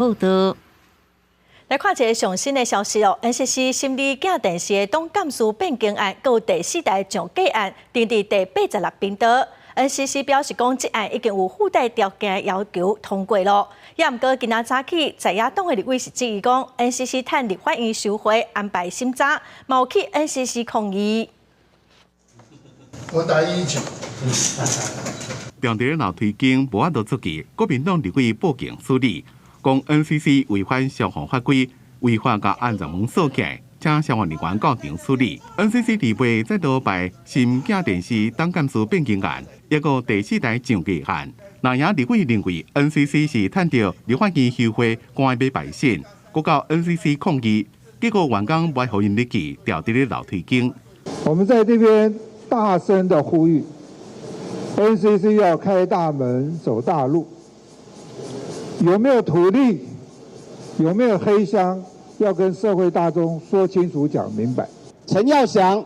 報道。來看一个上新的消息哦，NCC 審理鏡電視的董監事變更案，閣有第四台上架案，定佇第86頻道。NCC 表示講，這案已經有附帶條件要求通過咯。也毋過今仔早起，在野黨的立委是質疑講，NCC 趁立法院休會安排審查，嘛有去 NCC 抗議。我打119。重佇咧樓梯間無法度出去，國民黨立委報警處理，講 NCC 違反消防法規，違法共安全門鎖起來，請消防人員到場處理。NCC 禮拜再度排審鏡電視董監事變更案，抑閣第四台上架案。藍營立委認為 NCC 是趁著立法院休會，趕欲排審，閣到 NCC 抗議，結果員工袂予𪜶入去，牢佇咧樓梯間。我們在這邊大聲的呼籲，NCC 要開大門走大路，有沒有圖利，有沒有黑箱，要跟社會大眾說清楚、講明白。陳耀祥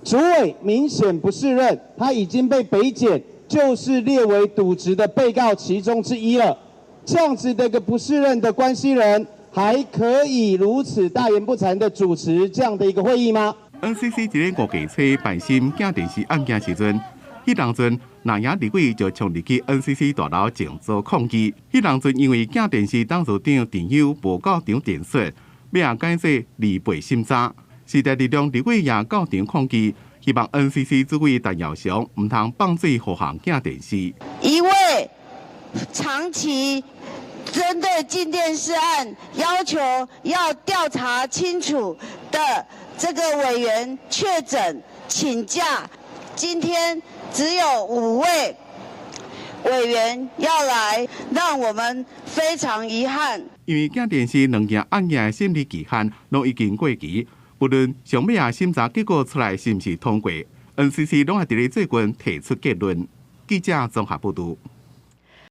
主委明顯不適任，他已經被北檢就是列為瀆職的被告其中之一了。這樣子的一個不適任的關係人，還可以如此大言不慚的主持這樣的一個會議嗎？ NCC 佇咧五月初排審鏡電視案件時陣，彼當陣藍營立委就衝入去 NCC 大樓靜坐抗議。彼當陣因為鏡電視董事長陳優無到場陳述，欲改做禮拜審查。時代力量立委也到場抗議，希望 NCC 主委陳耀祥毋通放水予行鏡電視。一位長期針對鏡電視案要求要調查清楚的這個委員確診請假，今天只有五位委員要來，讓我們非常遺憾。因為鏡電視兩件案件的審理期限攏已經過期，無論上尾仔審查結果出來是毋是通過，NCC 攏愛佇咧最近提出結論。記者綜合報導。